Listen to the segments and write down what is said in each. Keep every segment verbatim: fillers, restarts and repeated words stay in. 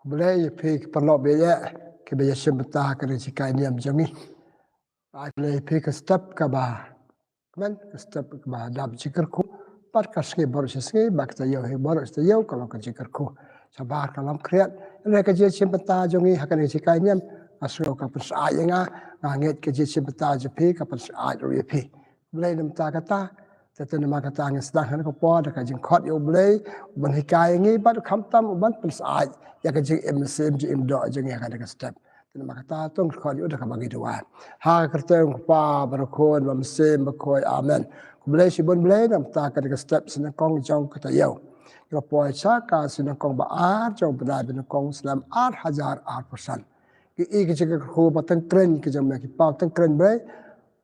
Khublei ïa phi ki paralok baieit kiba ïashim bynta ha kane ka jinghikai niam jong ngi. Ai khublei ïa phi ka step kaba kmen, ka step kaba dap jingkyrkhu bad ka sngi baroh shi sngi, bad ka taïew hi baroh shi taïew ka long ka jingkyrkhu. Shabar ka lam khriat. Hynrei ka jingshim bynta jong ngi ha kane ka jinghikai niam, nga sngew ka pynsyaid ïa nga. Nga ngeit ka jingshim bynta jong phi ka pynsyaid ruh ïa phi. Khublei namar kata. Te namar kata ngin sdang ha kane ka por da ka jingkhot ïa U Blei uban hikai ïa ngi bad khamtam uban pynsyaid ïa ka jingim mynsiem jingim doh jong ngi ha kane ka step. Te namar kata to ngin khot ïa U da kaba ngi duwai. Ha ka kyrteng U Kpa bad U Khun bad U Mynsiem Bakhuid. Amen. Khublei shibun Blei namar kata ka step shi nyngkong jong ka taïew. Ngi la poi sha ka shi nyngkong ba ar jong u bnai ba nyngkong snem ar hajar arphew san. Ngi i ka jingkyrkhu ba tyngkrein ka jong me, ki paw tyngkrein Blei.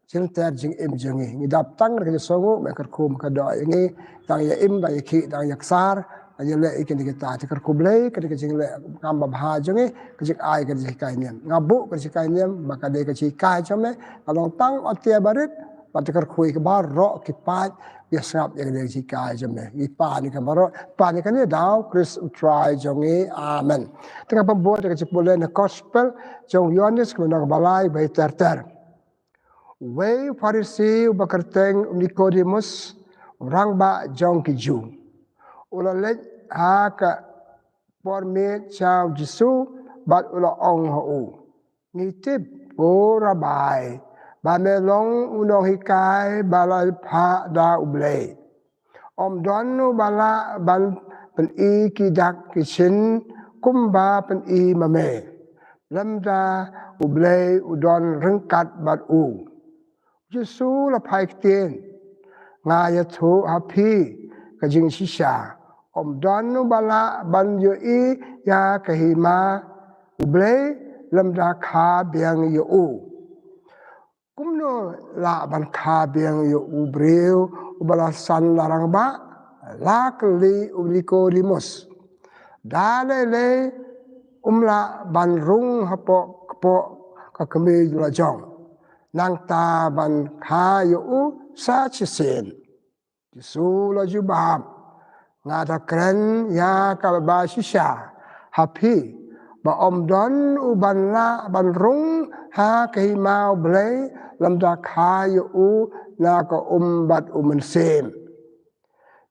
Jingter jingim jong ngi. Ngi dap tang da ka jingsngew, me kyrkhu me kdew ïa ngi, tang ïa im, tang ïa khih, tang ïa ksar, tang ïa leh ïa kine kita. Te kyrkhu Blei, kane ka jingleh kam babha jong ngi, ka jingai ka jinghikai niam. Nga buh ka jinghikai niam ba ka dei ka jinghikai jong me, ka long tang ot ïa barit, bad te kyrkhu ïa ki baroh ki paid ba ïa sngap ïa kane ka jinghikai jong me. Ngi pan ïa ka baroh, pan ïa kane da U Khrist U Trai jong ngi. Amen. Te nga pynbud ïa ka jingpule na gospel jong u Ïoannis ka lynnong ba lai, ba ter ter. Uwei u Pharisi uba kyrteng u Nikodemus, u rangbah jong ki Jiw, u la leit ha ka por miet sha u Jisu bad u la ong ha u, ngi tip, ko Rabbi, ba me long u nonghikai ba la phah da U Blei. Ym don uba lah ban pyni ki dak ki shin kumba pyni ma me, lymda U Blei u don ryngkat bad u. Jisu la phai ktien, nga ïathuh ha phi ka jingshisha, ym don uba lah ban ïohi ïa ka hima U Blei lymda kha biang ïa u. Kumno lah ban kha biang ïa u briew uba la san la rangbah? La kylli u Nikodemus. Da lei lei um lah ban rung hapoh kpoh ka kmie la jong. Nangta ban kha ïa u sa shisien. Jisu la jubab, nga da kren ïa kaba shisha ha phi, ba ym don uban lah ban rung ha ka hima U Blei lymda kha ïa u na ka um bad u mynsiem.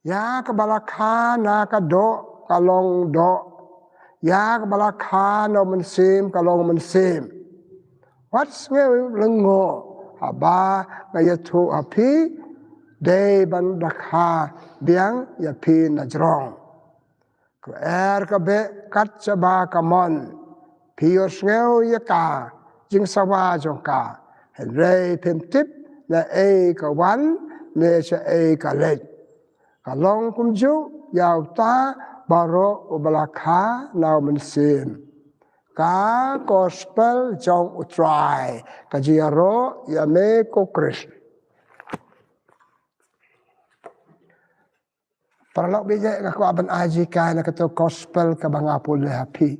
Ïa kaba la kha na ka doh ka long doh, ïa kaba la kha na u mynsiem ka long mynsiem. Wat sngewlyngngoh haba nga ïathuh ha phi, dei ban da kha biang ïa phi na jrong. Khuer ka beh kat shaba ka mon, phi ïohsngew ïa ka jingsawa jong ka, hynrei phim tip naei ka wan ne shaei ka leit. Ka long kumjuh ïa uta baroh uba la kha na u mynsiem. Ka gospel jong U Trai. Ka jingïaroh ïa me ko Khrist. Paralok baieit, nga kwah ban ai jinghikai na kato gospel kaba nga pule ha phi.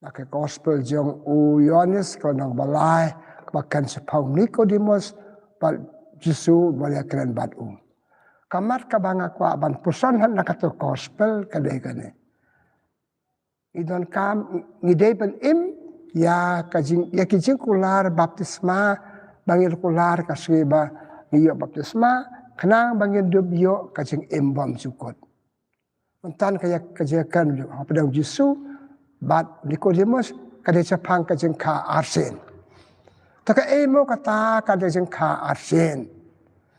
Na ka gospel jong u Ïoannis ka lynnong ba lai, kaba kren shaphang u Nikodemus bad Jisu ba la kren bad u. Ka mat kaba nga kwah ban pyrshang na kato gospel ka dei kane. Ngi donkam, ngi dei ban im ïa ka jing, ïa ki jingkular baptisma, ba ngin kular ka sngi ba ngi ïoh baptisma, khnang ba ngin dup ïoh ka jingim bymjukut. Mynta ka ïa ka jingkren hapdeng u Jisu bad Nikodemus ka dei shaphang ka jingkha arsien. Te kaei mo kata ka dei jingkha arsien?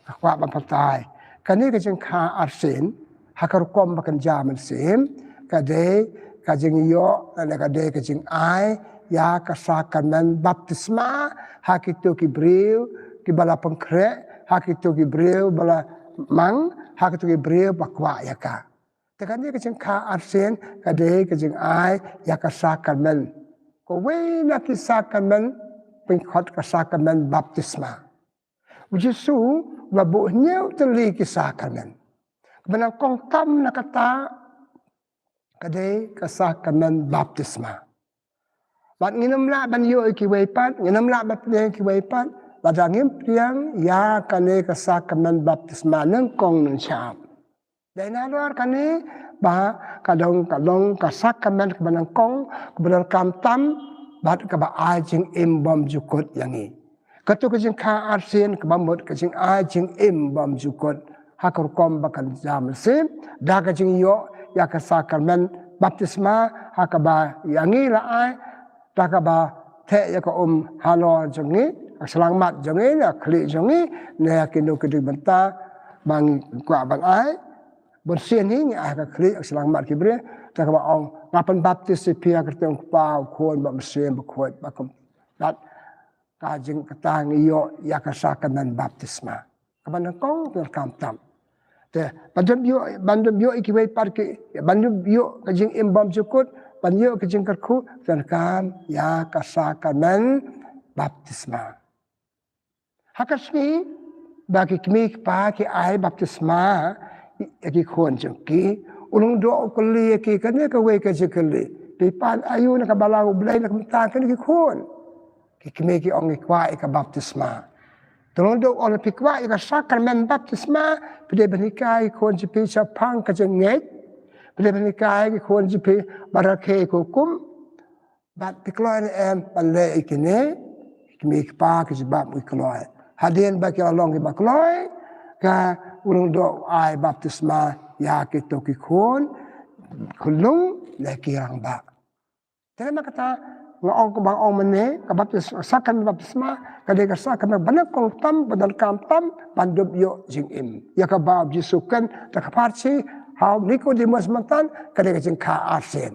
Nga kwah ban batai. Kane ka jingkha arsien ha ka rukom ba kynja mynsiem ka dei ka jingïoh, lane ka dei ka jingai ïa ka sakramen baptisma ha kito ki briew kiba la pynkhreh, ha kito ki briew ba la mang, ha kito ki briew ba kwah ïa ka. Te kane ka jingkha arsien ka dei ka jingai ïa ka sakramen. Kawei na ki sakramen pynkhot ka sakramen baptisma. U Jisu u la buh hynñiew tylli ki sakramen. Kaba nyngkong tam na kata ka dei ka sakramen baptisma. Bad ngin ym lah ban ïoh ïa kiwei pat, ngin ym lah ban pdiang ïa kiwei pat lada ngim pdiang ïa kane ka sakramen baptisma nyngkong nyngshap. Dei nalor kane ba ka dong, ka dong ka sakramen kaba nyngkong, kaba donkam tam, bad kaba ai jingim bymjukut ïa ngi. Kato ka jingkha arsien kaba mut ka jingai jingim bymjukut ha ka rukom ba kynja mynsiem, da ka jingïoh ïa ka sakramen baptisma, ha kaba ïa ngi la ai, da kaba theh ïa ka um halor jong ngi, ka shyllangmat jong ngi, na khlieh jong ngi, na ïa kino kino ki bynta ba ngi kwah ban ai. Bun sien hi ngi ai ka khlieh, ka shyllangmat ki briew, da kaba ong, nga pynbaptis ïa phi ha ka kyrteng u Kpa, u Khun, bad u Mynsiem Bakhuid, ba kum. Bad ka jing kata ngi ïoh ïa ka sakramen baptisma. Kaba nyngkong ka donkam tam. Te, ban ym ïoh, ban ym ïoh ïa kiwei pat ki, ban ym ïoh ka jingim bymjukut, ban ïoh ka jingkyrkhu, donkam ïa ka sakramen baptisma. Ha ka sngi ba ki kmie ki kpa ki ai baptisma ïa ki khun jong ki, u lyngdoh u kylli ïa ki kane kawei ka jingkylli: Phi pan aïu na ka balang U Blei na ka bynta kine ki khun? Ki kmie ki ong, ngi kwah ïa ka baptisma. Te u lyngdoh u ong, phi kwah ïa ka sakramen baptisma, phi dei ban hikai ki khun jong phi shaphang ka jingngeit, phi dei ban hikai ki khun jong phi ban rakhe ïa ka hukum. Bad phi kloi ne em ban leh ïa kine? Ki kmie ki kpa ki jubab, ngi kloi. Hadien ba ki la long kiba kloi, ka u lyngdoh u ai baptisma ïa kito ki khun, khunlung leh ki rangbah. Te namar kata nga ong, kumba nga ong mynne, ka baptis, sakramen baptisma ka dei ka sakramen ba nyngkong tam, ba donkam tam ban ym ïoh jingim. Ïa kaba u Jisu kren da ka pharshi ha u Nikodemus mynta, ka dei ka jingkha arsien.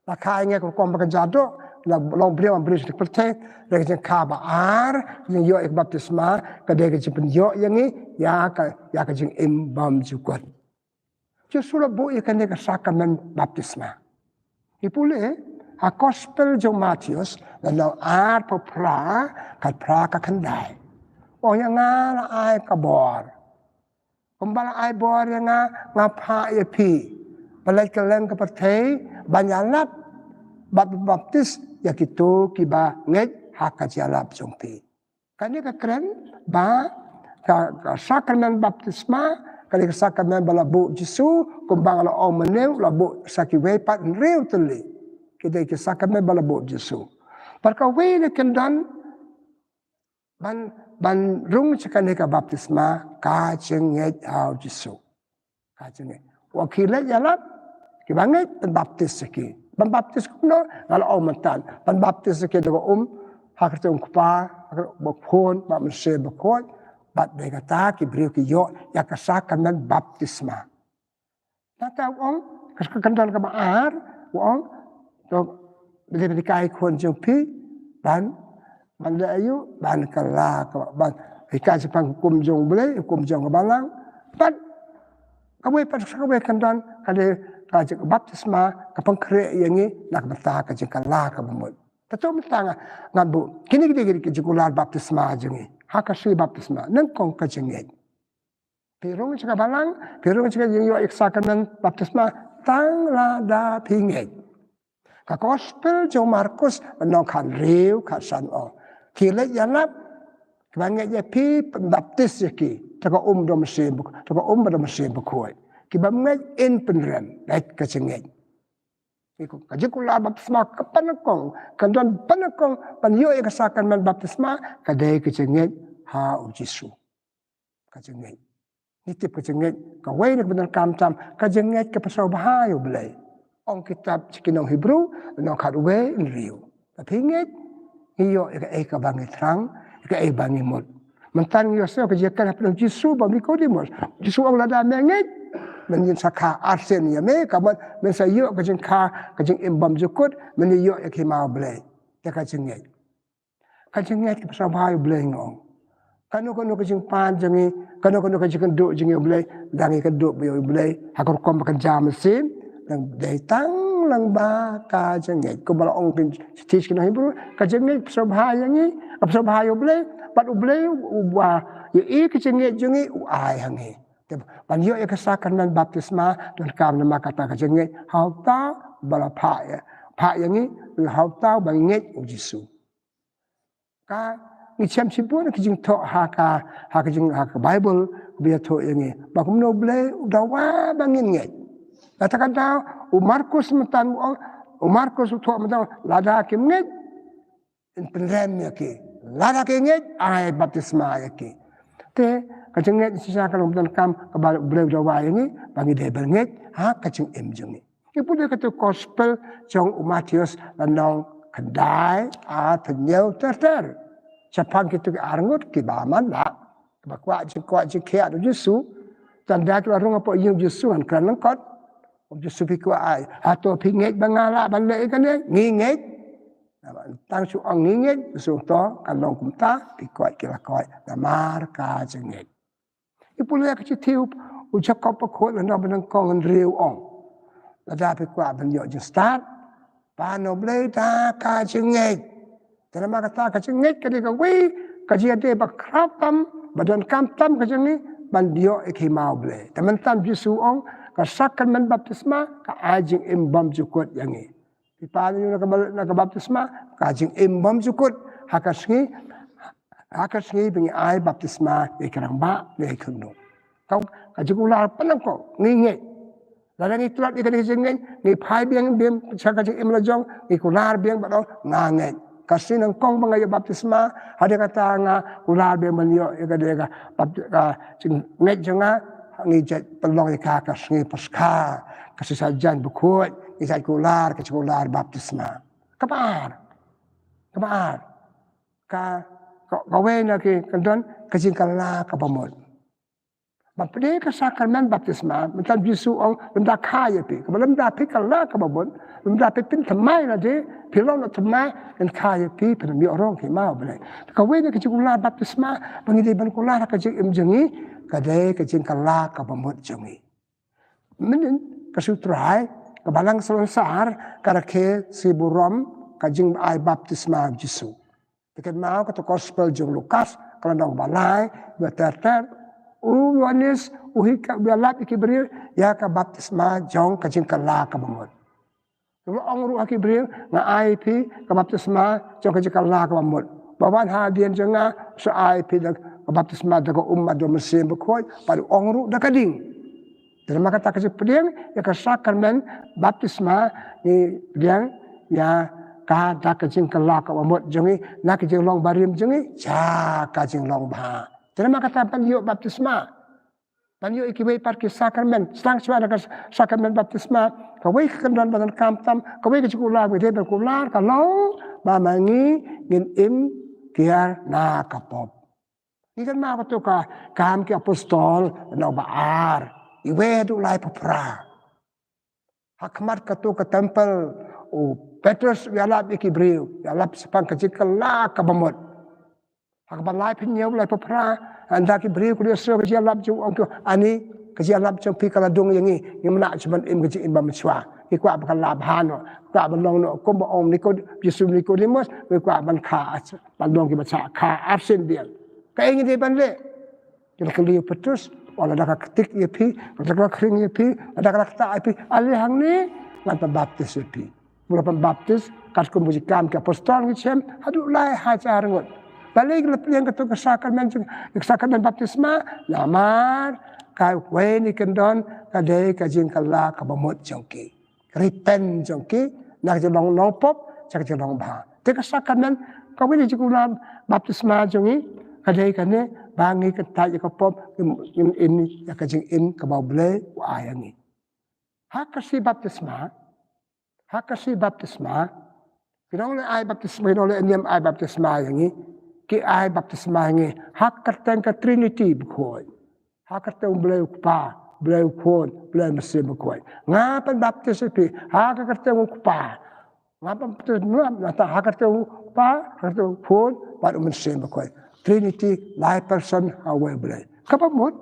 La kha ïa ngi ha ka rukom ba kynja doh, la long briew, briew sha ka pyrthei. Ka dei ka jingkha ba ar, ka jingïoh ïa ka baptisma ka dei ka jingpynïoh ïa ngi ïa ka, ïa ka jingim bymjukut. Jisu la buh ïa kane ka sakramen baptisma. Ngi pule ha Gospel jong u Mathaios, lynnong arphew phra, khatphra, khatkhyndai. Ong, ïa nga la ai ka bor. Kumba la ai bor ïa nga, nga phah ïa phi ban leit kylleng ka pyrthei, ban ïalap bad baptis ïa kito kiba ngeit ha ka jingïalap jong phi. Kane ka kren ba ka, ka sakramen baptisma ka dei ka sakramen ba la buh Jisu, kumba nga la ong mynne, la buh sa kiwei pat hynriew tylli. Ki dei ki sakramen ba la buh Jisu. Bad kawei na ki kyndon ban, ban rung sha kane ka baptisma, ka jingngeit ha u Jisu. Ka jingngeit. Wat ki leit ïalap, kiba ngeit pynbaptis ïa ki. Pynbaptis kumno? Nga la ong mynta. Pynbaptis ïa ki da ka um, ha ka kyrteng u Kpa, ha ka kyrteng u Khun, bad u Mynsiem Bakhuid. Bad dei kata ki briew ki ïoh ïa ka sakramen baptisma. Nangta u ong, ka, ka kyndon kaba ar, u ong, to, phi dei ban hikai ki khun jong phi ban, ban leh aïu? Ban kylla ka, ban hikai shaphang hukum jong U Blei, hukum jong ka balang. Bad kawei pat, sa kawei ka kyndon, ka dei ka jing baptisma, ka pynkhreh ïa ngi na ka bynta ka jingkylla kaba mut. Te to mynta nga, ngan buh kine ki dei ki jingkular baptisma jong ngi. Ha ka sngi baptisma, nyngkong ka jingngeit. Phi rung sha ka balang, phi rung sha ka jingïoh ïa ka sakramen baptisma tang lada phi ngeit. Ka Gospel jong u Markus, lynnong khathynriew, khatsan, ong, ki leit ïalap, kiba ngeit ïa phi pynbaptis ïa ki da ka um, da u Mynsiem Bak-, da ka um bad da u Mynsiem Bakhuid. Kiba ngeit yn pynrem, leit ka jingngeit. Ka jingkular baptisma kaba nyngkong, ka kyndon ba nyngkong ban ïoh ïa ka sakramen baptisma, ka dei ka jingngeit ha u Jisu. Ka jingngeit. Ngi tip ka jingngeit, kawei na kaba donkam tam, ka jingngeit ka pynsngewbha ïa U Blei. Ong kitab sha ki nong Hebru, lynnong khatwei, hynriew. Lada phi ngeit, ngi ïoh ïa kaei kaba ngi thrang, ïa kaei ba ngi mut. Mynta ngi ïohsngew ka jingkren hapdeng u Jisu bad u Nikodemus. U Jisu ong, lada me ngeit, men sa kha arsien ïa me, ka mut men sa ïoh ka jingkha, ka jingim bymjukut, men ïoh ïa ka hima U Blei. Te ka jingngeit. Ka jingngeit ka pynsngewbha ïa U Blei, nga ong. Kano kano ka jingpan jong ngi, kano kano ka jingkynduh jong ngi ïa U Blei, lada ngi kynduh beit ïa U Blei ha ka rukom ba kynja mynsiem, dang dei tang lyngba ka jingngeit. Kumba la ong ki shithi sha ki nong Hebru, ka jingngeit ka pynsngewbha ïa ngi, ka pynsngewbha ïa U Blei, bad U Blei uba ïohi ka jingngeit jong ngi u ai ha ngi. Te ban ïoh ïa ka sakramen baptisma donkam namar kata ka jingngeit ha uta uba la phah ïa, phah ïa ngi, ha uta uba ngeit u Jisu. Ka, ngi shem shibun ki jingthoh ha ka, ha ka jing, ha ka Baibl, Ba ïathuh ïa ngi ba kumno U Blei u dawa ba ngin ngeit. Kata ka daw u Markus mynta u ong, u Markus u thoh mynta, lada kim ngeit, yn pynrem ïa ki. Lada ki ngeit, ai baptisma ïa ki. Te ka jingngeit shisha ka long ka donkam kaba U Blei u dawa ïa ngi ba ngi dei ban ngeit ha ka jingim jong ngi. Ngi pule katu gospel jong u Mathaios, lynnong khyndai, ar, hynñiew, ter ter. Shaphang kitu ki arngut kiba man la, kiba kwah jingkwah jingkhiah da u Jisu. Tang da ki la rung hapoh ïing u Jisu, ngan kren lyngkot. U Jisu, phi kwah ai, hato phi ngeit ba nga lah ban leh ïa kane? Ngi ngeit. Tang shu ong ngi ngeit, u Jisu to, kan long kumta, phi koit ki la koit namar ka jingngeit. Ngi pule ka shithi u Jakob bakhuid, lynnong ba nyngkong, hynriew, ong, lada phi kwah ban ïoh jingstad, pan ha U Blei da ka jingngeit. Te namar kata ka jingngeit ka dei kawei ka jingïadei ba khraw tam, ba donkam tam ka jong ngi ban ïoh ïa ka hima U Blei. Te mynta u Jisu u ong, ka sakramen baptisma ka ai jingim bymjukut ïa ngi. Phi pan ïa u na ka bal-, na ka baptisma, ka jingim bymjukut. Ha ka sngi, ha ka sngi ba ngi ai baptisma ïa ki rangbah, ïa ki khunlung. Ka, ka jingkular pynlong ko, ngi ngeit. Lada ngi tlot ïa kane ka jingngeit, ngi phai biang biang sha ka jingim la jong, ngi kular biang bad ong, nga ngeit. Ka sngi nyngkong ba nga ïoh baptisma, hadien kata nga kular biang ban ïoh ïa kane ka bap-, ka jingngeit jong nga, ngi jait pynlong ïa ka, ka sngi Paskha, ka sngi Saitjaiñ bakhuid, ngi jait kular ka jingkular baptisma. Kaba ar. Kaba ar. Ka, ka, kawei na ki kyndon ka jingkylla kaba mut. Ba phi dei ka sakramen baptisma, mynta u Jisu u ong, lymda kha ïa phi. Kaba lymda phi kylla kaba mut, lymda phi pynthymmai lade, phi long na thymmai, yn kha ïa phi, phin ym ïoh rong ha ka hima U Blei. Kawei na ka jingkular baptisma ba ngi dei ban kular ha ka jingim jong ngi, ka dei ka jingkylla kaba mut jong ngi. Mynnin ka sngi U Trai, ka Balang Salonsar ka rakhe sngi burom ka jingai baptisma u Jisu. Te kynmaw katu ka gospel jong u Lukas, ka lynnong ba lai, ba ter ter. U Ïoannis u hi ka, u ïalap ïa ki briew ïa ka baptisma jong ka jingkylla kaba mut. U la ong ruh ha ki briew, nga ai ïa phi ka baptisma jong ka jingkylla kaba mut. Ba wan hadien jong nga, sa ai ïa phi da ka baptisma da ka um bad u Mynsiem Bakhuid, bad u ong ruh da ka ding. Te namar kata ka jingpdiang ïa ka sakramen baptisma, ngi pdiang ïa ka da ka jingkylla kaba mut jong ngi, na ka jinglong barim jong ngi sha ka jinglong bha. Te namar kata ban ïoh baptisma, ban ïoh ïa kiwei pat ki sakramen, sdang shuwa da ka sakramen baptisma, kawei ka kyndon ba donkam tam, kawei ka jingkular ba dei ban kular ka long ba ma ngi ngin im kiar na ka pop. Ngi kynmaw katu ka Kam ki Apostol, lynnong ba ar, iwei haduh laiphew phra. Ha khmat katu ka templ, u Petrus u ïalap ïa ki briew, ïalap shaphang ka jingkylla kaba mut. Ha kaba laiphew hynñiew, laiphew phra, ynda ki briew ki la ïohsngew ka jingïalap jong u, ong ki, ani ka jingïalap jong phi ka la dung ïa ngi, ngim lah shuh ban im ka jingim ba mynshuwa. Ngi kwah ba ka la bha noh, kwah ban long noh kumba ong Nikod-, Jisu Nikodemus, ngi kwah ban kha, ban long kiba shah kha arsien biang. Kaei ngi dei ban leh? Ki la kylli ïa u Petrus, lada ka ktik ïa phi, lada ka khring ïa phi, lada ka kta ïa phi, ale hangne, ngan pynbaptis ïa phi. U la pynbaptis, katkum ka jingkam ki apostol ngi shem, haduh lai hajar ngut. Balei ki la pdiang katu ka sakramen jong, ka sakramen baptisma, namar kawei na ki kyndon ka dei ka jingkylla kaba mut jong ki. Repent jong ki, na ka jinglong nongpop sha ka jinglong bha. Te ka sakramen, kawei na ka jingkular baptisma jong ngi ka dei kane, ba ngi kyntait ïa ka pop, ngin, ngin im ïa ka jingim kaba U Blei u ai ïa ngi. Ha ka sngi baptisma, ha ka sngi baptisma, ki nongleh ai baptisma, ki nongleh niam ai baptisma ïa ngi, ki ai baptisma ïa ngi ha ka kyrteng ka Trinity bakhuid. Ha ka kyrteng U Blei U Kpa, U Blei U Khun, U Blei U Mynsiem Bakhuid. Nga pynbaptis ïa phi ha ka kyrteng U Kpa. Nga pynbaptis ïa phi ha ka kyrteng U Kpa, ha ka kyrteng U Khun bad U Mynsiem Bakhuid. Trinity, lai person ha uwei U Blei. Kaba mut,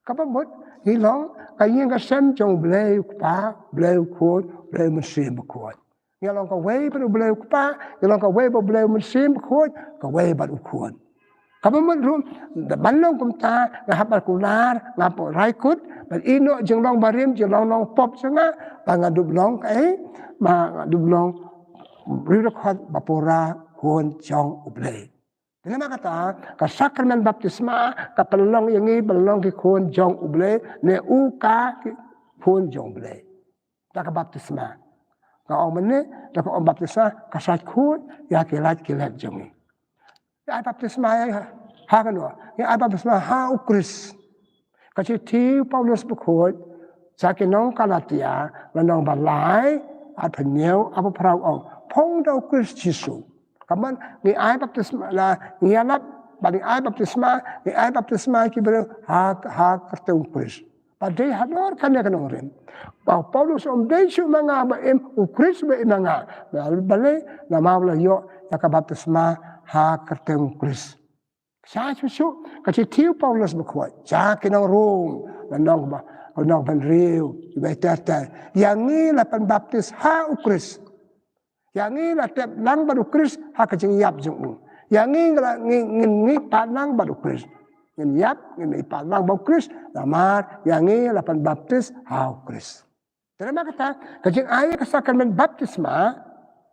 kaba mut, ngi long ka ïing ka sem jong U Blei U Kpa, U Blei U Khun, U Blei U Mynsiem Bakhuid. Ngi long kawei bad U Blei U Kpa, ngi long kawei bad U Blei U Mynsiem Bakhuid, kawei bad U Khun. Kaba mut ruh, da ban long kumta, nga hap ban kular, nga hap rai kut, ban ïeh noh jinglong barim, jinglong nongpop jong nga, ba nga dup long kaei, ba nga dup long briew dkhot ba pura khun jong U Blei. Te namar kata, ka sakramen baptisma ka pynlong ïa ngi ban long ki khun jong U Blei, ne u ka ki khun jong U Blei. Da ka baptisma. Nga ong mynne, da ka ong baptisma, ka sait khuid ïa ki lait ki lait jong ngi. Ngi ai baptisma ïa ha kano? Ngi ai baptisma ha U Khrist. Ka shithi u Paulus bakhuid sha ki nong Galatia, lynnong ba lai, arphew hynñiew, arphew phra ong, phong da U Khrist Jisu. Ka mut ngi ai baptisma, la ngi ïalap ba ngi ai baptisma, ngi ai baptisma ki briew ha, ha kyrteng U Khrist. Ba dei halor kane ka nongrim. Ba u Paulus um dei shuh ma nga ba im, U Khrist ba im ma nga. Balei? Namar ba la ïoh ïa ka baptisma ha kyrteng U Khrist. Sha shuh shuh ka shithi u Paulus bakhuid sha ki nong Rom, lynnong ba, lynnong ba hynriew, ba ter ter. Ïa ngi la pynbaptis ha U Khrist. Ïa ngi la tep lang bad U Khrist ha ka jingïap jong u. Ïa ngi la ngi, ngi, ngi pat lang bad U Khrist. Ngin ïap, ngin ïap pat lang bad U Khrist. Namar ïa ngi la pynbaptis ha U Khrist. Te namar kata, ka jingai ka sakramen baptisma,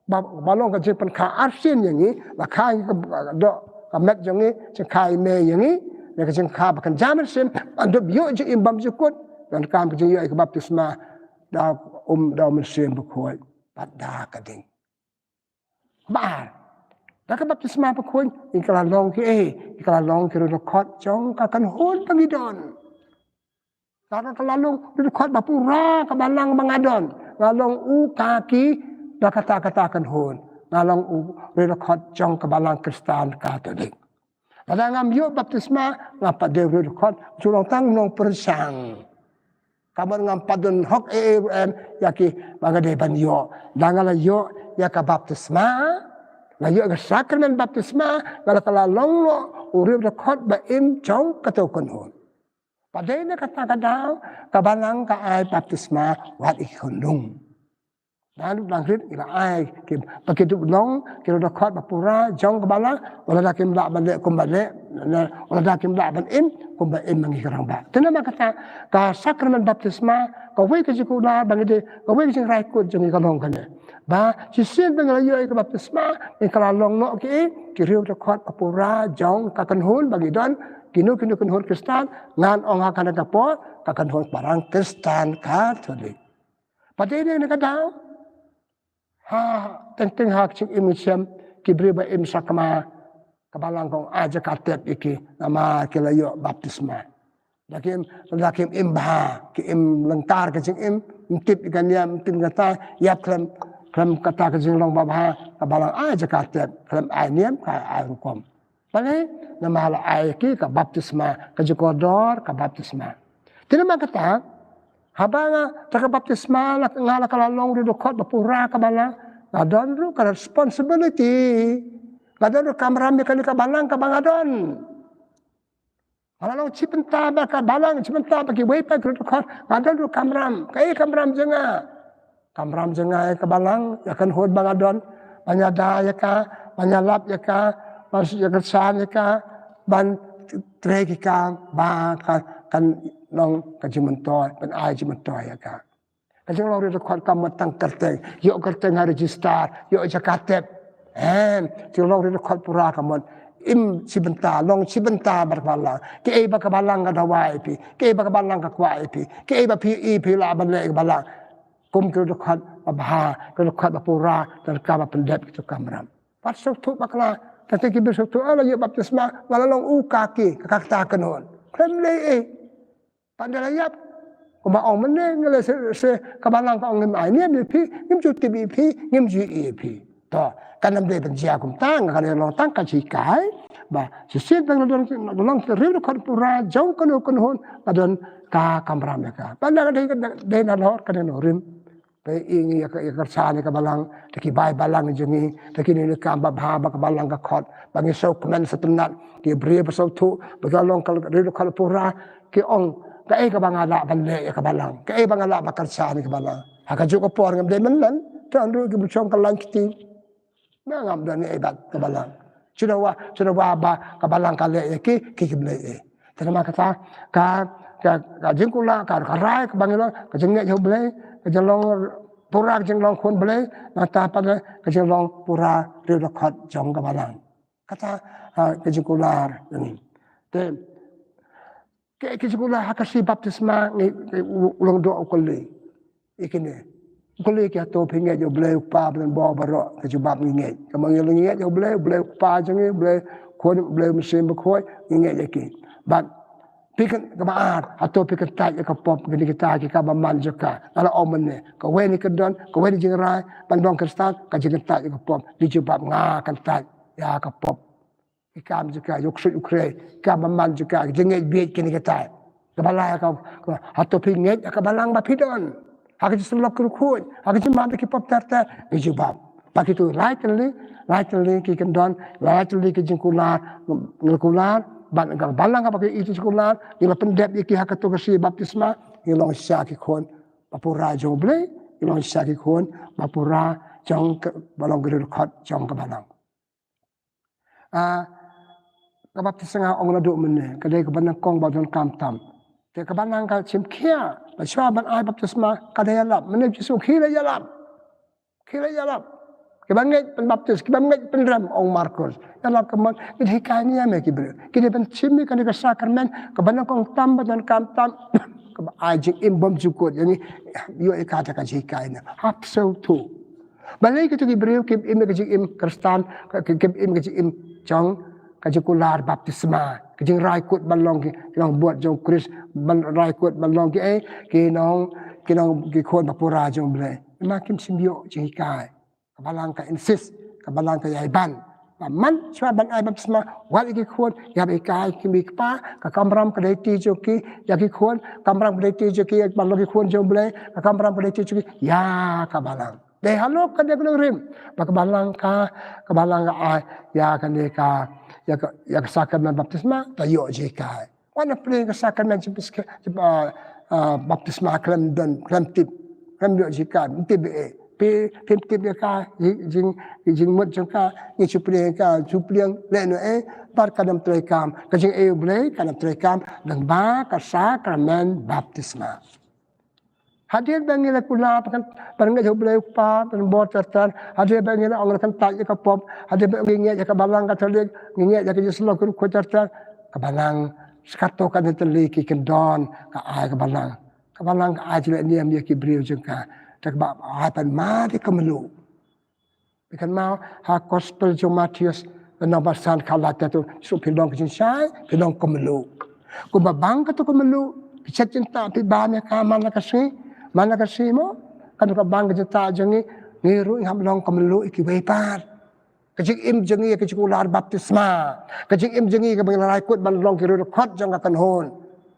ba, ba long ka jingpynkha arsien ïa ngi, la kha ïa ka, ka doh ka met jong ngi, jingkha ïa me ïa ngi, ïa ka jingkha ba kynja mynsiem, ban dup ïoh jingim bymjukut, donkam ka jingïoh ïa ka baptisma, da um, da u Mynsiem Bakhuid, bad da ka ding. Ba ar, da ka baptisma bakhuid, ngi ka la long ki, eh, ngi ka la long ki riewdkhot jong ka kynhun ba ngi don. Nga ka la long riewdkhot ba pura ka balang ba nga don. Nga long u ka ki da kata kata kynhun. Nga long u riewdkhot jong ka balang Khristan Katholik. Lada ngam ïoh baptisma, nga pat dei riewdkhot, shu long tang nongpyrshang. Ka mut ngam pat don hok ei ei ruh em ïa ki ba nga dei ban ïoh. Da nga la ïoh ïa ka baptisma, nga ïoh ïa ka sakramen baptisma, nga la ka la long noh u riewdkhot ba im jong kato kynhun. Ba dei na kata ka daw ka balang ka ai baptisma wat ïa ki khun lung. Dang dang rit ngi la ai ki ba ki dup long ki riewdkhot ba pura jong ka balang, wat lada kim lah ban leh kumba leh, wat lada kim lah ban im kumba im ma ngi ki rangbah. Te namar kata ka sakramen baptisma kawei ka jingkular ba ngi dei, kawei ka jingraikut jong ngi ka long kane. Ba shisien ba ngi la ïoh ïa ka baptisma ngi ka la long noh ki, ki riewdkhot ba pura jong ka kynhun ba ngi don, kino kino kynhun Khristan, ngan ong ha kane ka por ka kynhun parang Khristan Katholik. Ba dei dei na ka daw. Ha teng teng ha ka jingim ngi shem ki briew ba im sakma ka balang ka ong ai jaka tep ïa ki namar ki la ïoh baptisma. Da kim, da kim im bha, ki im lyngkar ka jingim, ym tip ïa ka niam, ym tip ïa kata, ïap khlem, khlem kata ka jinglong babha, ka balang ai jaka tep, khlem ai niam, ka ai rukom. Balei? Namar la ai ki ka baptisma, ka jingkordor ka baptisma. Te namar kata, haba nga da ka baptisma la, nga la ka la long riewdkhot ba pura ka balang, nga don ruh ka responsibility. Nga don ruh kamram ïa kane ka balang kaba nga don. Nga la long shi bynta bad ka balang, shi bynta bad kiwei pat ki riewdkhot, nga don ruh kamram. Kaei kamram jong nga? Kamram jong nga ïa ka balang, ïa ka kynhun ba nga don, ban ïada ïa ka, ban ïalap ïa ka, ban ïakyrshan ïa ka, ban trei ïa ka ba ka, kan long ka jingmyntoi, ban ai jingmyntoi ïa ka. Ka jinglong riewdkhot kam mut tang kyrteng, ïoh kyrteng ha register, ïoh jaka tep. Em, jinglong riewdkhot pura ka mut im shi bynta, long shi bynta bad ka balang. Kiei ba ka balang ka dawa ïa phi, kiei ba ka balang ka kwah ïa phi, kiei ba phi ïohi phi lah ban leh ïa ka balang. Kum ki riewdkhot babha, ki riewdkhot ba pura, donkam ban pyndep kito ki kamram. Wat sngewthuh bakla, tang ki briew sngewthuh, ah, la ïoh baptisma, nga la long u ka ki, ka kata kynhun. Khlem lei ei. Pat da la ïap. Kumba ong mynne, nga la se, se ka balang ka ong ngim ai niam ïa phi, ngim ju tip ïa phi, ngim ju ïohi ïa phi. To, kan ym dei ban jia kumta, nga kan long tang ka jinghikai ba shisien ba nga la don, nga la long riewdkhot pura jong kano kano, nga don ka kamram ïa ka. Ba na ka dei, dei nalor ka dei nongrim. Ba ïa ngi ïa ka, ïa ka kyrshan ïa ka balang, da ki bai balang jong ngi, da kine ki kam babha ba ka balang ka khot, ba ngi sngewkmen sngewtynnat, ki briew ba sngewthuh ba ka long ka riewdkhot pura, ki ong, kaei kaba nga lah ban leh ïa ka balang, kaei ba nga lah ban kyrshan ïa ka balang. Ha kajuh ka por ngam dei mynlen, te hynrei ki bym shong kyllaiñ kti. Nga ngam don ei bad ka balang. Shu dawa, shu dawa ba ka balang ka leh ïa ki, ki kim leh ei. Te namar kata, ka, ka, ka jingkular, ka, ka rai kaba ngi long, ka jingngeit ha U Blei, ka jinglong pura, ka jinglong khun Blei, nangta pat ka jinglong pura riewdkhot jong ka balang. Kata, ah, ka jingkular. Hmm. Te, ka, ka jingkular ha ka shi baptisma ngi, ngi u, u long doh u kylli. Ïa kine. U kylli ki hato phi ngeit ïa u Blei u Kpa bad u Nongpynbor baroh, ka jubab ngi ngeit. Ka ma ngi ngeit ïa u Blei, u Blei u Kpa jong ngi, u Blei Khun, u Blei u Mynsiem Bakhuid, ngi ngeit ïa ki. Bad phi kan kaba ar, hato phi kyntait ïa ka pop, kine kita ki kam bymman jong ka. Nga la ong mynne, kawei na ki kyndon, kawei na ki jingrai ban long Khristan, ka jingkyntait ïa ka pop. Ki jubab nga kyntait ïa ka pop. Ki kam jong ka, ïa u ksuid u khrei, ki kam bymman jong ka, ki jingngeit bieit kine kita. Kaba lai ka, ka, hato phi ngeit ïa ka balang ba phi don. Ha ka jingsyllok ki riewkhuid, ha ka jingmad ïa ki pop ter ter, ki jubab. Bad kito lai tylli, lai tylli ki kyndon, lai tylli ki jingkular, ngi la kular, bad ka balang kaba ki ïeit jingkular, ngi la pyndep ïa ki ha kato ka shi baptisma, ngi long shisha ki khun ba pura jong u Blei, ngi long shisha ki khun ba pura jong ka, ba long ki riewdkhot jong ka balang. Ah, ka baptisma nga ong naduh mynne, ka dei kaba nyngkong ba donkam tam. Te kaba nang ka shim khia, ba shuwa ban ai baptisma, ka dei ïalap, mynne Jisu khie leh ïalap. Khie leh ïalap. Kiba ngeit pynbaptis, kiba ngeit pynrem, ong Markus. Ïalap ka mut, ngi dei hikai niam ïa ki briew. Ki dei ban shim ïa kane ka sakramen, kaba nyngkong tam ba donkam tam, kaba ai jingim bymjukut, ïa ngi, ïoh ïa kata ka jinghikai niam. Hap sngewthuh. Balei kito ki briew kim im ïa ka jingim Khristan, ki, kim im ïa ka jingim jong ka jingkular baptisma, ka jingrai kut ban long ki, ki nongbud jong u Khrist, ban rai kut ban long ki, eh, ki nong, ki nong, ki khun ba pura jong u Blei. Namar kim shym ïoh jinghikai. Ka balang ka insist, ka balang ka ïai ban. Ba man shuwa ban ai baptisma, wat ïa ki khun, ïa ba hikai ki mei ki pa, ka kamram ka dei ti jong ki, ïa ki khun, kamram ka dei ti jong ki, ban long ki khun jong u Blei, ka kamram ka dei ti jong ki, ïa ka balang. Dei halor kane ka nongrim. Ba ka balang ka, ka balang ka ai, ïa kane ka, ïa ka, ïa ka sakramen baptisma, ta ïoh jinghikai. Wat na pdeng ka sakramen jingpyskhe-, jing, ah, ah, baptisma khlem don, khlem tip, khlem ïoh jinghikai, tip eh. Phi, phim tip ïa ka, jing, jing, jingmut jong ka, ngi shu pdeng ka, shu pdeng lehnohei, bad kan ym treikam. Ka jingaiei u Blei, kan ym treikam, lyngba ka sakramen baptisma. Hadien ba ngi la kular, ban, ban ngeit ha u Blei u Kpa, ban bor ter ter. Hadien ba ngi la ong la kyntait ïa ka pop. Hadien ba ngi ngeit ïa ka balang Katholik, ngi ngeit ïa ka jingsyllok ki riewkhuid ter ter. Ka balang, sa kato katne tylli ki kyndon, ka ai ka balang. Ka balang ka ai jingeh niam ïa ki briew jong ka. Te kaba ai pan ma te ka mluh. Phi kynmaw ha gospel jong Mathaios, lynnong ba san khatlai te to, shu phi long ka jingshai, phi long ka mluh. Kumba bang kato ka mluh, phi shet jingtah phi bam ïa ka man la ka sngi, man la ka sngi mo, kano ka bang ka jingtah jong ngi, ngi ruh ngi hap long ka mluh ïa kiwei pat. Ka jingim jong ngi ïa ka jingkular baptisma, ka jingim jong ngi kaba ngi la rai kut ban long ki riewdkhot jong ka kynhun.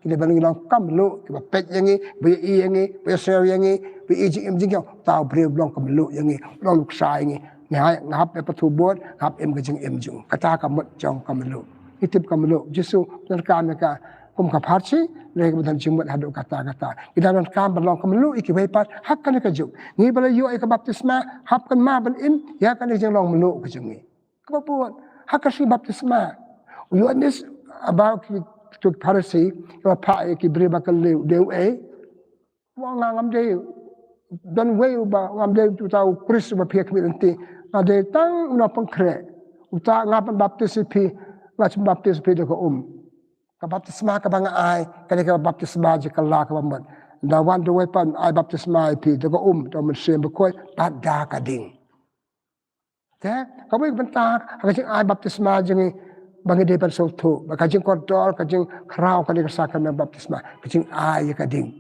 Ki dei ban ngi long ka mluh, kiba peit ïa ngi, ba ïohi ïa ngi, ba ïohsngew ïa ngi, ba ïohi jingim jong ngi, uta u briew u long ka mluh ïa ngi, u long nuksa ïa ngi. Ngi hap, ngi hap ïa pathu bud, ngi hap im ka jingim jong u. Kata ka mut jong ka mluh. Ngi tip ka mluh, Jisu u donkam ïa ka kum ka pharshi, lei kaba don jingmut haduh katta katta. Ngi dang donkam ban long ka mluh ïa kiwei pat, ha kane ka juk. Ngi ba la ïoh ïa ka baptisma, hap kynmaw ban im ïa kane ka jinglong mluh ka jong ngi. Kaba bud, ha ka sngi baptisma. U Ïoannis, haba ki, ki Pharisi, kiba phah ïa ki briew ba kylli u dei uei. U ong nga ngam dei, don uwei uba, ngam dei uta u Khrist uba phi ïa khmih lynti. Nga dei tang u nongpynkhreh. Uta nga pynbaptis ïa phi, nga shu baptis ïa phi da ka um. Ka baptisma kaba nga ai, ka dei ka baptisma jong ka la kaba mut. Nda wan da uwei pat un ai baptisma ïa phi da ka um, da u Mynsiem Bakhuid, bad da ka ding. Te, kawei ka bynta, ha ka jingai baptisma jong ngi, ba ngi dei ban sngewthuh, ba ka jingkordor, ka jingkhraw, kane ka sakramen baptisma, ka jingai ïa ka ding.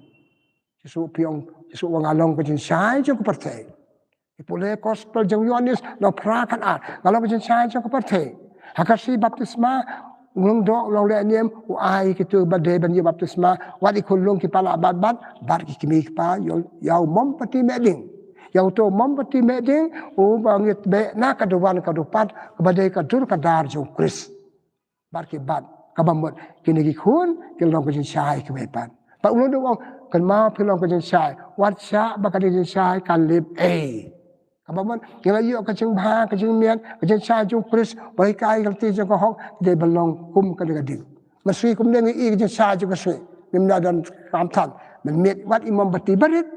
Jisu phi ong, Jisu u ong nga long ka jingshai jong ka pyrthei. Ïa pule gospel jong u Ïoannis, lynnong phra khatar, nga long ka jingshai jong ka pyrthei. Ha ka shi baptisma, u Nongdoh, u Nongleh niam, u ai kito ba dei ban ïoh baptisma, wat ïa ki khunlung kiba la bat bat, bad ki kmie ki kpa, ïa u, ïa u mombati mehding. Ïa uto u mombati mehding, uba ngi tbeh na ka duwan ka dupat, kaba dei ka dur ka dar jong u Khrist. Bad ki bat, kaba mut, kine ki khun, ki long ka jingshai kiwei pat. Bad u Nongdoh u ong, kynmaw phi long ka jingshai, wat shah ba kane ka jingshai kan lip ei. Kaba mut, ngi la ïoh ka jingbha, ka jingmiat, ka jingshai jong u Khrist, ba hikai ka lynti jong ka hok, ki dei ban long kum kane ka ding. Mynsngi kumne ngi i ka jingshai jong ka sngi. Ngim lah don kam than. Mynmiet wat i mombati barit.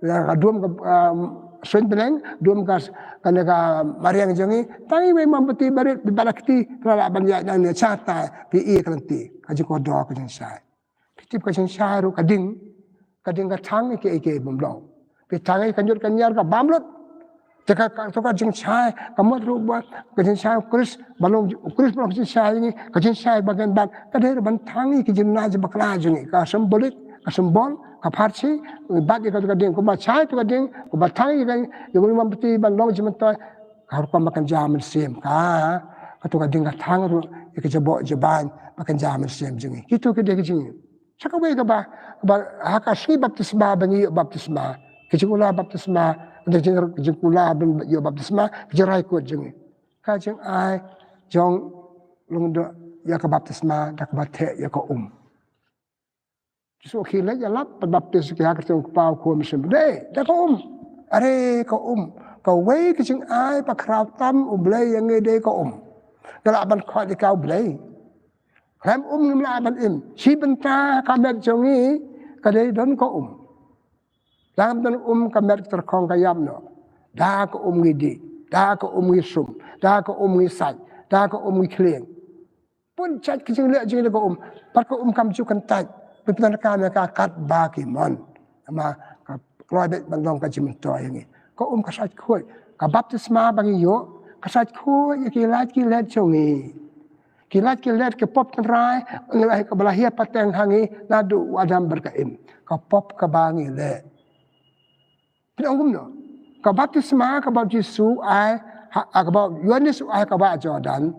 Ïa ka dum ka, um, suiñ bneng, dum ka, kane ka mariang jong ngi, tang iwei mombati barit, bad la kti, phi lah ban ïaid nangne shatai, phi ïoh ka lynti, ka jingkordor ka jingshai. Phi tip ka jingshai ruh ka ding, ka ding ka thang ïa kiei kiei bym long. Phi thang ïa ka ñiut ka ñiar ka bam lut. Te ka, kato ka jingshai, ka mut ruh ba, ka jingshai u Khrist, ba long u Khrist ba long ka jingshai jong ngi, ka jingshai ba ngan bat, ka dei ruh ban thang ïa ki jingnaji bakla jong ngi, ka symbolic, ka symbol, ka pharshi, bad ïa kato ka ding, kumba shai to ka ding, kumba thang ïa ka, ïa ka mombati ban long jingmyntoi, ka rukom ba kynja mynsiem, ka, kato ka ding ka thang ruh ïa ka jaboh jabieng ba kynja mynsiem jong ngi. Kito ki dei ki jing Sa kawei kaba, kaba ha ka sngi baptisma ba ngi ïoh baptisma. Ka jingkular baptisma, ka jing, ka jingkular ban ïoh baptisma, ka jingraikut jong ngi. Ka jingai jong u lyngdoh ïa ka baptisma da kaba theh ïa ka um. Jisu u khie leit ïalap bad baptis ki ha ka kyrteng u Kpa, u Khun, u Mynsiem Bakhuid. Dei, da ka um. Are ka um. Kawei ka jingai ba khraw tam U Blei ïa ngi dei ka um. Nga lah ban khot ïa ka U Blei. Khlem um ngim lah ban im. Shi bynta ka met jong ngi ka dei don ka um. Lada ngim don um ka met ka tyrkhong ka ïap noh. Da ka um ngi dih, da ka um ngi sum, da ka um ngi sait, da ka um ngi khlieng. Bun jait ka jingleh jong ngi da ka um. Bad ka um kam ju kyntait. Pynban ka met ka katba ki mon. Namar ka kloi beit ban long ka jingmyntoi ïa ngi. Ka um ka sait khuid. Ka baptisma ba ngi ïoh ka sait khuid ïa ki lait ki let jong ngi. Ki lait ki let ki pop tynrai, ngi la, kaba la hiar pateng ha ngi naduh u Adam bad ka Im. Ka pop kaba ngi leh. Phin ong kumno? Ka baptisma kaba u Jisu u ai, ha, ha, kaba u Ïoannis u ai ha ka bah Jordan.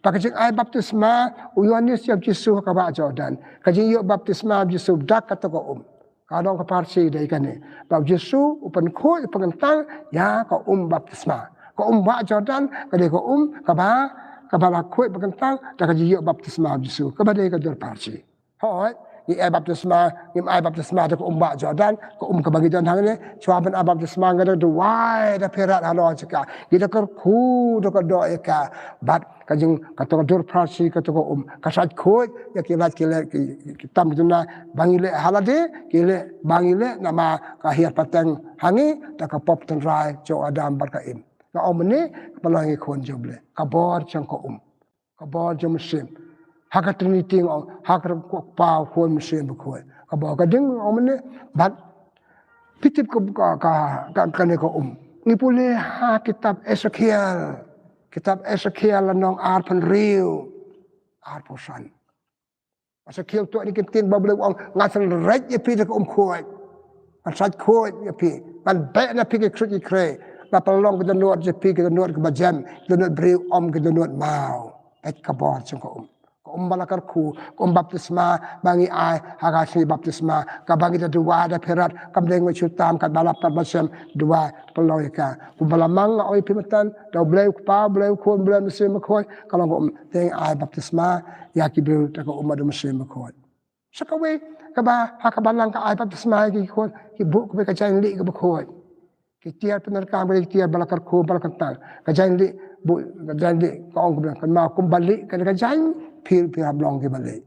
Ba ka jingai baptisma u Ïoannis ïa u Jisu ha ka bah Jordan. Ka jingïoh baptisma u Jisu da kato ka um. Ka dang ka pharshi dei kane. Ba u Jisu u pynkhuid, u pynkyntang ïa ka um baptisma. Ka um bah Jordan ka dei ka um kaba, kaba la khuid pynkyntang da ka jingïoh baptisma u Jisu. Kaba dei ka dur pharshi. Hooid, ngi ai baptisma, ngim ai baptisma da ka um bah Jordan, ka um kaba ngi don hangne, shuwa ban ai baptisma ngi da duwai da phirat halor jong ka. Ngi da kyrkhu da kyrdoh ïa ka. Bad ka jing, kato ka dur pharshi, kato ka um ka sait khuid ïa ki lait ki let ki, ki tam ki duna ba ngi leh ha lade, ki leh ba ngi leh namar ka hiar pateng ha ngi da ka pop tynrai jong u Adam bad ka Im. Nga ong mynne, ka pynlong ngi khun jong U Blei. Ka bor jong ka um. Ka bor jong u Mynsiem. Ha ka Trinity nga ong, ha ka Kpa, Khun, Mynsiem Bakhuid. Ka bor ka ding nga ong mynne, bad phi tip ka, ka, ka, ka, kane ka um. Ngi pule ha kitab Esekiel. Kitab Esekiel lynnong arphew hynriew. Arphew san. Esekiel to ïa kine ki ktien ba U Blei u ong, ngan synreit ïa phi da ka um khuid. Ngan sait khuid ïa phi. Ngan beh na phi ki ksuid ki khrei. Ngan pynlong ki dohnud jong phi ki dohnud kiba jem, ki dohnud briew, ym ki dohnud maw. Peit ka bor jong ka um. Ka um ba la kyrkhu, ka um baptisma ba ngi ai ha ka sngi baptisma, kaba ngi da duwai da phirat, kam dei ngi shu tam katba lap katba shem, duwai pynlong ïa ka. Kumba la mang nga ong ïa phi mynta, da U Blei u Kpa, U Blei u Khun, U Blei u Mynsiem Bakhuid, ka long ka um, te ngi ai baptisma ïa ki briew da ka um bad U Mynsiem Bakhuid. Sa kawei kaba, ha kaba lang ka ai baptisma ïa ki khun, ki buh kawei ka jaiñlieh kaba khuid. Ki tiar pyndonkam, ki tiar ba la kyrkhu, ba la kyntang. Ka jaiñlieh, buh ka jaiñlieh, ka ong kumba, kynmaw kumba lieh ka, ka jaiñ, phi, phi hap long kiba lieh.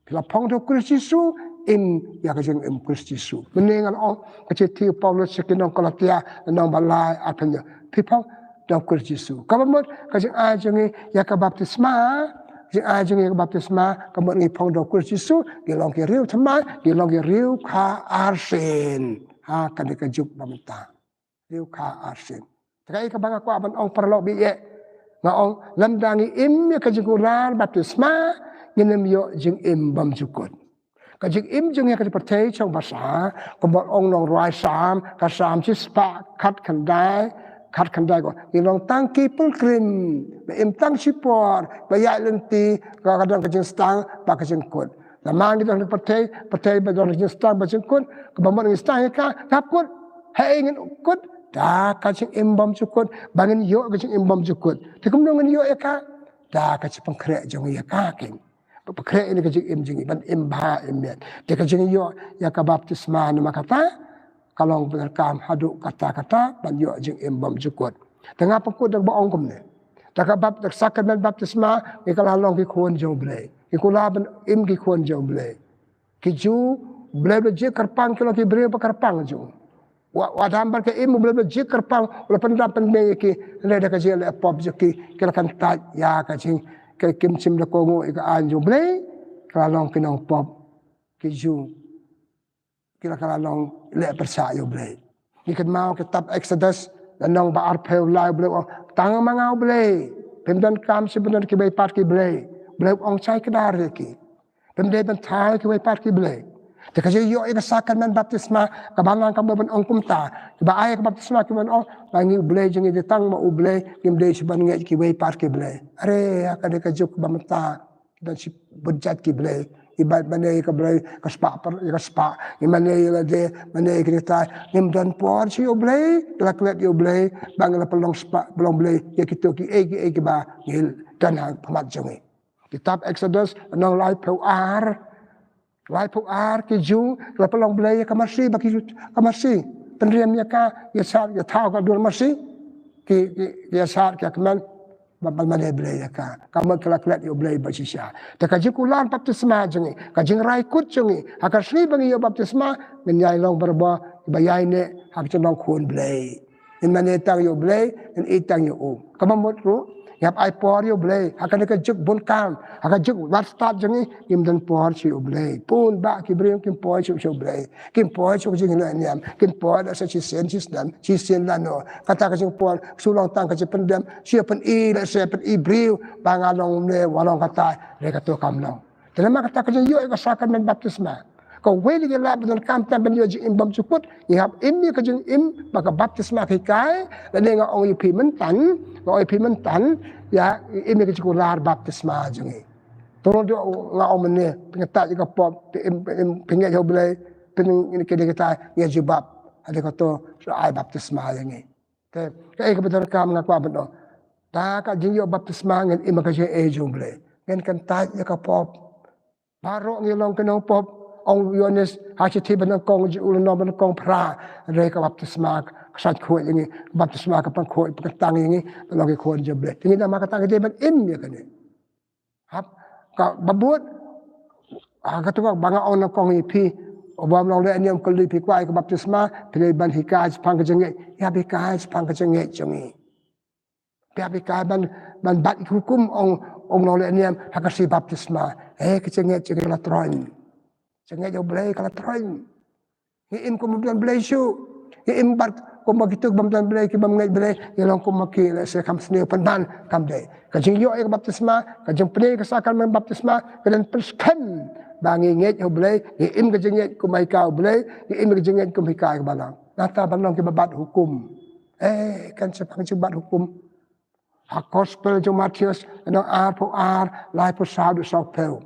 Phi la phong da u Khrist Jisu, im ïa ka jingim Khrist Jisu. Mynne ngan ong ka shithi u Paulus sha ki nong Galatia, lynnong ba lai, arphew hynñiew. Phi phong da u Khrist Jisu. Kaba mut ka jingai jong ngi ïa ka baptisma, jingai jong ngi ïa ka baptisma, ka mut ngi phong da u Khrist Jisu, ngi long ki riew thymmai, ngi long ki riew kha arsien. Ha kane ka juk ba mynta. Riew kha arsien. Te kaei kaba nga kwah ban ong paralok ba ïeit. Nga ong lymda ngi im ïa ka jingkular baptisma, ngin ym ïoh jingim bymjukut. Ka jingim jong ngi ha ka pyrthei shong basa, kumba ong nongrwai Salm, ka Salm shispah khatkhyndai, khatkhyndai ka ong, ngi long tang ki pilgrim, ba im tang shipor, ba ïaid lynti, ka, ka don ka jingstad bad ka jingkut. Namar ngi don ha pyrthei, pyrthei ba don ka jingstad bad jingkut, kaba mut ngi sdang ïa ka, ka kut. Haei ngin kut? Da ka jingim bymjukut, ba ngin ïoh ka jingim bymjukut. Te kumno ngin ïoh ïa ka? Da ka jingpynkhreh jong ngi ïa ka keiñ. Ba pynkhreh ïa ka jingim jong ngi, ban im bha im miat. Te ka jingïoh ïa ka baptisma namar kata, ka long pyndonkam haduh katta katta, ban ïoh jingim bymjukut. Te nga pynkut da kaba ong kumne. Da ka bap-, da ka sakramen baptisma, ngi kylla long ki khun jong U Blei. Ngi kular ban im ki khun jong U Blei. Ki Jiw, U Blei u la jied kyrpang ki long ki briew ba kyrpang jong u. Wa, wa Adam bad ka Im, U Blei u la jia kyrpang, u la pyndap pynbeiñ ïa ki, hynrei da ka jingïaleh pop jong ki, ki la kyntait ïa ka jing, ka kim shym la kohnguh ïa ka aiñ jong U Blei, ka la long ki nongpop, ki Jiw, ki la, ka la long leh pyrshah ïa U Blei. Ngi kynmaw kitab Exodus, lynnong ba arphew lai, U Blei u ong, tang ma nga U Blei, phim donkam shuh ban don kiwei pat ki blei. U Blei u ong shai kdar ïa ki. Phim dei ban thaw kiwei pat ki blei. Te ka jingïoh ïa ka sakramen baptisma, ka balang kam ban ong kumta. Ba ai ka baptisma ki ban ong, ba ngi U Blei jong ngi dei tang ma U Blei, ngim dei shuh ban ngeit kiwei pat ki blei. Are, ha kane ka juk ba mynta, ki don shibun jait ki blei. Ngi mane ïa ka blei ka spah, per ïa ka spah. Ngi mane ïa lade, mane ïa kine tai. Ngim don por shuh ïa U Blei, la klet ïa U Blei, ba ngi la pynlong spah, pynlong blei ïa kito kiei kiei kiba ngi don ha khmat jong ngi. Kitab Exodus, lynnong laiphew ar. Laiphew ar ki Jiw, la pynlong blei ïa ka Mercy, ba ki, ka Mercy. Pynriam ïa ka, ïa shad, ïa thaw ka dur Mercy. Ki, ki, ïa shad, ki kmen, ba, ba mane blei ïa ka. Ka mut ka la klet ïa U Blei ba shisha. Te ka jingkular baptisma jong ngi, ka jingrai kut jong ngi, ha ka sngi ba ngi ïoh baptisma, ngin ïai long barabor, ba ïai neh, ha ka jinglong khun Blei. Ngin mane tang ïa U Blei, ngin ïeit tang ïa u. Kaba mut ruh, ngi hap ai por ïa U Blei, ha kane ka juk bun kam, ha ka juk wat stad jong ngi, ngim don por shuh ïa U Blei. Bun bah ki briew kim poi shuh sha U Blei. Kim poi shuh ka jingïaleh niam, kim poi da sa shisien shisnem, shisien lano. Kata ka jingpoi, shu long tang ka jingpyndem, shu pyni, lehse pyni briew, ba nga long ne, wa long kata, re kato kam long. Te namar kata ka jingïoh ïa ka sakramen baptisma. Kawei na ki lad ba donkam tam ban ïoh jingim bymjukut, ngi hap im ïa ka jingim ba ka baptisma ka hikai, lane nga ong ïa phi mynta, nga ong ïa phi mynta, ïa im ïa ka jingkular baptisma jong ngi. To ruh nga ong mynne, phi ngeit ïa ka pop, phi im, phi im, phi ngeit ha U Blei, phi ngeit ïa kita, ngi jubab, hadien kato, sa ai baptisma ïa ngi. Te, kaei kaba donkam nga kwah ban ong. Da ka jingïoh baptisma ngin im ha ka jingaiei jong U Blei. Ngin kyntait ïa ka pop. Baroh ngi long ki nongpop, ong u Ïoannis, ha shithi ba nyngkong jong u lynnong ba nyngkong phra, hynrei ka baptisma, ka sait khuid ïa ngi, ka baptisma ka pynkhot, pynkyntang ïa ngi, ban long ki khun jong U Blei. Te ngi namar kata ngi dei ban im ïa kane. Hap, kaba bud, ha, kato kaba nga ong nyngkong ïa phi, u bym long leh niam kylli phi kwah ïa ka baptisma, phi dei ban hikai shaphang ka jingngeit, ïa phi hikai shaphang ka jingngeit jong ngi. Phi hap hikai ban, ban bat ïa ki hukum ong, ong nongleh niam ha ka sngi baptisma. Eh, ka jingngeit jong ngi ka la troiñ. Jingngeit ïa U Blei ka la troiñ. Ngi im kum bym don Blei shuh. Ngi im bad kum ba kito bym don Blei, ki bym ngeit Blei, ngi long kum ma ki, lehse kham sniew pynban kam dei. Ka jingïoh ïa ka baptisma, ka jingpdiang ïa ka sakramen baptisma, ka don pynskhem ba ngi ngeit ha U Blei, ngi im ka jingngeit kum ba hikai U Blei, ngi im ka jingngeit kum hikai ka balang. Nangta ban long kiba bat hukum. Eh, kan shaphang jingbat hukum. Ha Gospel jong u Mathaios, lynnong arphew ar, laiphew saw haduh sawphew.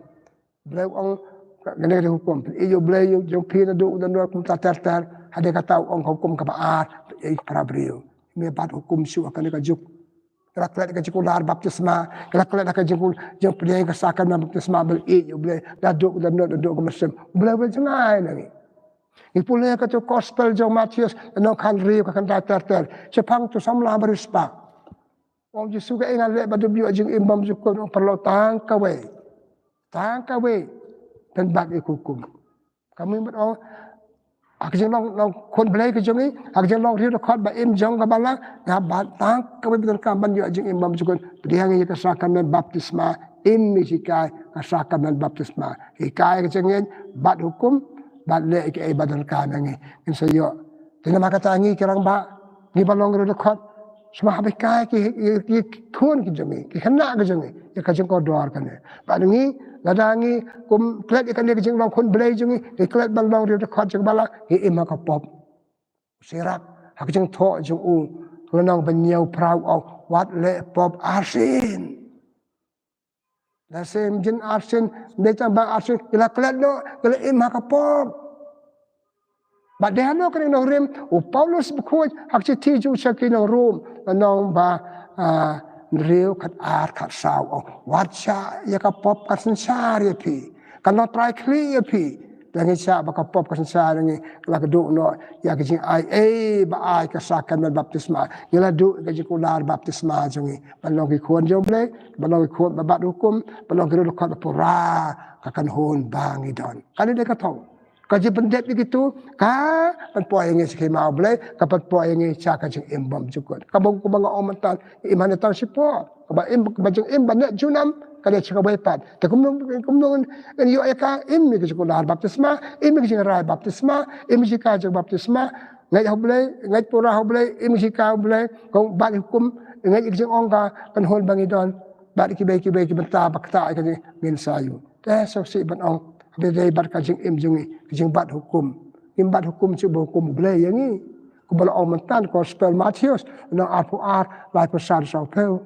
Blei u ong, kane ka dei hukum. Phin ïeit ïa U Blei jong phi naduh u dohnud kumta ter ter, hadien kata u ong ka hukum kaba ar, phin ïeit ïa ki para briew. Ngim bat hukum shuh ha kane ka juk. Ki la klet ka jingkular baptisma, ki la klet ka jingkul, jingpdiang ka sakramen baptisma, ban ïeit ïa U Blei, naduh u dohnud, naduh ka mynsiem. U Blei u jngai na ngi. Ngi pule kato Gospel jong u Mathaios, lynnong khathynriew, ka kynta ter ter. Shaphang uto u samla bariewspah. Ong u Jisu, kaei ngan leh ba dep ïoh jingim bymjukut, ong, paralok, tang kawei. Tang kawei. Pynbat ïa ki hukum. Ka mut ong, ha ka jinglong, long khun Blei ka jong ngi, ha ka jinglong riew dkhot ba im jong ka balang, ngi hap bat tang kawei ba donkam ban ïoh jingim bymjukut, pdiang ïa ka sakramen baptisma, im ïa ki hikai ka sakramen baptisma. Hikai ka jingngeit, bat hukum, bad leh ïa kaei ba donkam ïa ngi. Ngin sa ïoh. Te namar kata ngi ki rangbah, ngi ba long riew dkhot, sngewbha ba hikai ki, ki, ki khun ki jong ngi, ki khynnah ki jong ngi ïa ka jingkordor kane. Bad ngi, lada ngi kum klet ïa kane ka jinglong khun Blei jong ngi, ngi klet ban long riew dkhot jong ka balang, ngi im ha ka pop. Sirak, ha ka Jingthoh jong u, lynnong ba hynñiew phra u ong, wat leh pop arsien. Lada shem jin arsien, ym dei tang ba arsien, ki la klet noh, ki la im ha ka pop. Bad dei hano kane ka nongrim, u Paulus bakhuid, ha ka shithi jong u sha ki nong Rom, lynnong ba, ah, hynriew khatar khatsaw, ong, wat shah ïa ka pop kan synshar ïa phi. Kan long trai khlieh ïa phi. Lada ngi shah ba ka pop ka synshar ïa ngi, la ka duh noh ïa ka jingaiei ba ai ka sakramen baptisma. Ngi la duh ïa ka jingkular baptisma jong ngi. Ban long ki khun jong U Blei, ban long ki khun ba bat hukum, ban long ki riew dkhot ba pura ka kynhun ba ngi don. Kane dei ka thong. Ka jingpyndep ïa kito ka pynpoi ïa ngi sha ka hima U Blei, ka pynpoi ïa ngi sha ka jingim bymjukut. Kaba, kaba nga ong mynta, im hane tang shipor. Kaba im, kaba jingim ba neh junom ka dei sha kawei pat. Te kumno, kumno ngin ïoh ïa ka? Im ïa ka jingkular baptisma, im ïa ka jingrai baptisma, im ïa ka jingbaptisma. Ngeit ha U Blei, ngeit pura ha U Blei, im ïa ka U Blei, kong bad hukum, ngeit ïa ka jingong ka kynhun ba ngi don, bad kiwei kiwei ki bynta ba ktah ïa ka jingim, ngin sa ïoh. Te sngewsih ban ong, haba dei bad ka jingim jong ngi ka jingbat hukum. Ngim bat hukum shuh ba hukum U Blei ïa ngi. Kumba la ong mynta gospel Mathaios, lynnong arphew ar, laiphew san, sawphew.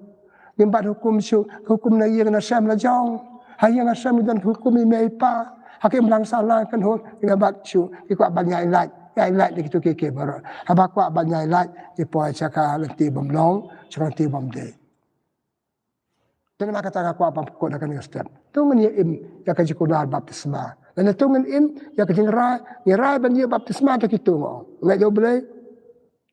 Ngim bat hukum shuh, hukum na ïing na sem la jong. Ha ïing na sem ngi don hukum i mei i pa. Ha ka imlang sahlang kynhun, ngim bat shuh, ngi kwah ban ïaid lait, ïaid lait na kito kiei kiei baroh. Haba kwah ban ïaid lait, ngi poi sha ka lynti bym long, sha ka lynti bym dei. Te namar kata nga kwah ban pynkut ha kane ka step. To ngin ïa im ïa ka jingkular baptisma. Lane to ngin im ïa ka jingrai, ngi rai ban ïoh baptisma da kito, nga ong. Ngeit ïa U Blei.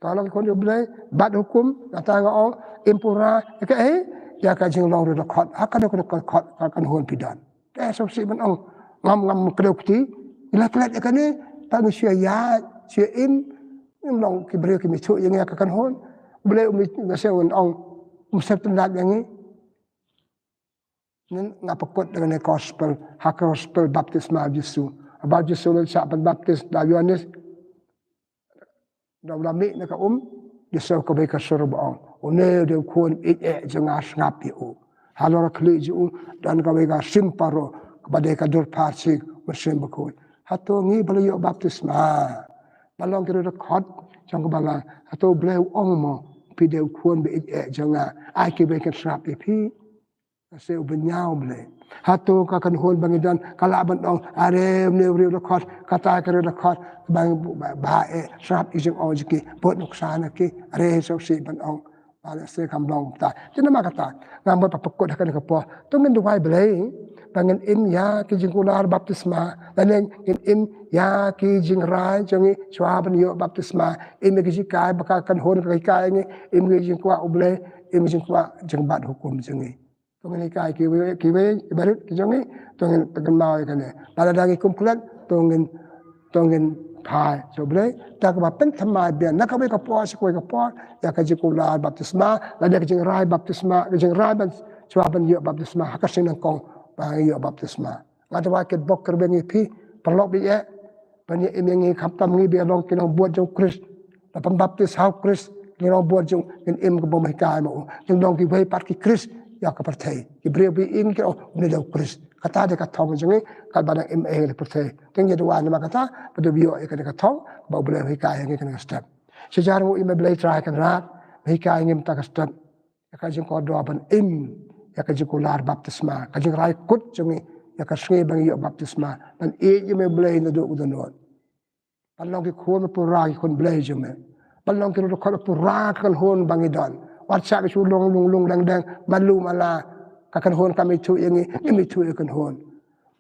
Ka long ki khun ïa U Blei, bat hukum, kata nga ong, im pura, ïa ka, eh, ïa ka jinglong riewdkhot. Ha kano kano ka dkhot, ka kynhun phi don. Te sngewsih ban ong, ngam, ngam kdew kti, ngi la klet ïa kane, tang ngi shu ïaid, shu im, ngim long ki briew kim ithuh ïa ngi ha ka kynhun. U Blei um, nga sngew un ong, um sngewtynnat ïa ngi. Nga pynkut da kane gospel, ha ka gospel baptisma Jisu. Haba Jisu u la shah pynbaptis da u Ïoannis, da u la mih na ka um, Jisu kawei ka sur ba ong, une u dei u khun ba ïeit eh jong nga, sngap ïa u. Halor ka khlieh jong u don kawei ka sim paro, kaba dei ka dur pharshi u Mynsiem Bakhuid. Hato ngi ba la ïoh baptisma, ba long ki riewdkhot jong ka balang, hato U Blei u ong mo, phi dei u khun ba ïeit eh jong nga, ai kiwei kin sngap ïa phi? Ka shu bynñiaw U Blei. Hato ka kynhun ba ngi don ka lah ban ong, are une u riewdkhot, kata ka riewdkhot, ba, ba, ba, eh, sngap ïa ki jingong jong ki, bud nuksa na ki, are sngewsih ban ong. Ba la shu kam long ta. Te namar kata, nga mut ba pynkut ha kane ka por. To ngin duwai Blei ba ngin im ïa ki jingkular baptisma, lane ngin im ïa ki jingrai jong ngi shuwa ban ïoh baptisma, im ïa ki jinghikai ba ka kynhun ka hikai ngi, im ïa ki jingkwah U Blei, im ïa ki jingkwah jingbat hukum jong ngi. To ngin hikai kiwei, kiwei, ki barit, ki jong ngi, to ngin pynkynmaw ïa kane. Lada ngi kum klet, to ngin, to ngin phai sha U Blei, da kaba pynthymmai biang, na kawei ka por sha kawei ka por, ïa ka jingkular baptisma, lane ka jingrai baptisma, ka jingrai ban, shuwa ban ïoh baptisma, ha ka sngi nyngkong ba ngi ïoh baptisma. Nga duwai kitbok kitrwiang ïa phi, paralok baieit, ban ïa im ïa ngi khamtam ngi ba long ki nongbud jong u Khrist. La pynbaptis ha u Khrist, ki nongbud jong u, ngin im kumba u hikai ma u. Ngin long kiwei pat ki Khrist ïa ka pyrthei. Ki briew ba ïeit ki ong, une dei u Khrist. Kata dei ka thong jong ngi, katba nang im ha ka pyrthei. Te ngi duwai namar kata, ba dei ïoh ïa kane ka thong, ba U Blei u hikai ïa ngi kane ka step. Shi hajar nguh ïa me Blei Trai Kynrad, ba hikai ïa ngi mynta ka step. Ïa ka jingkordor ban im ïa ka jingkular baptisma, ka jingrai kut jong ngi ïa ka sngi ba ngi ïoh baptisma, ban ïeit ïa me Blei naduh u dohnud. Ban long ki khun ba pura ki khun Blei jong me. Ban long ki riewdkhot ba pura ka kynhun ba ngi don. Wat shah ki shu long lung lung dang dang, malu mala, ka kynhun kam ithuh ïa ngi, ngim ithuh ïa ka kynhun.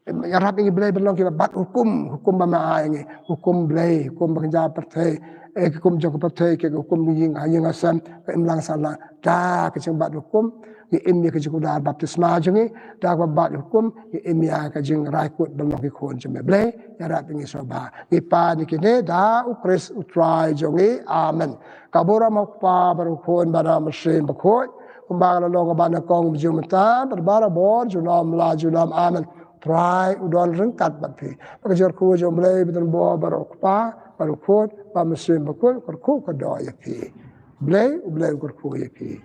Ïarap ïa ngi Blei ban long kiba bat hukum, hukum ba me ai ïa ngi, hukum Blei, hukum ba kynja pyrthei, eh, ki hukum jong ka pyrthei, ki hukum ïing, ha ïing ha sem, ka imlang sahlang, da ka jingbat hukum, ngi im ïa ka jingkular baptisma jong ngi, da kaba bat hukum, ngi im ïa ka jingrai kut ban long ki khun jong me Blei, ïarap ïa ngi sngewbha. Ngi pan ïa kine da u Khrist u Trai jong ngi. Amen. Ka burom u Kpa bad u Khun bad u Mynsiem Bakhuid, kumba ka la long kaba nyngkong, mynta bad barabor, junom la junom. Amen. Trai u don ryngkat bad phi. Ba ka jingkyrkhu jong u Blei ba don bor baroh, u Kpa bad u Khun bad u Mynsiem Bakhuid, kyrkhu kyrdoh ïa phi. Blei, u Blei u kyrkhu ïa phi.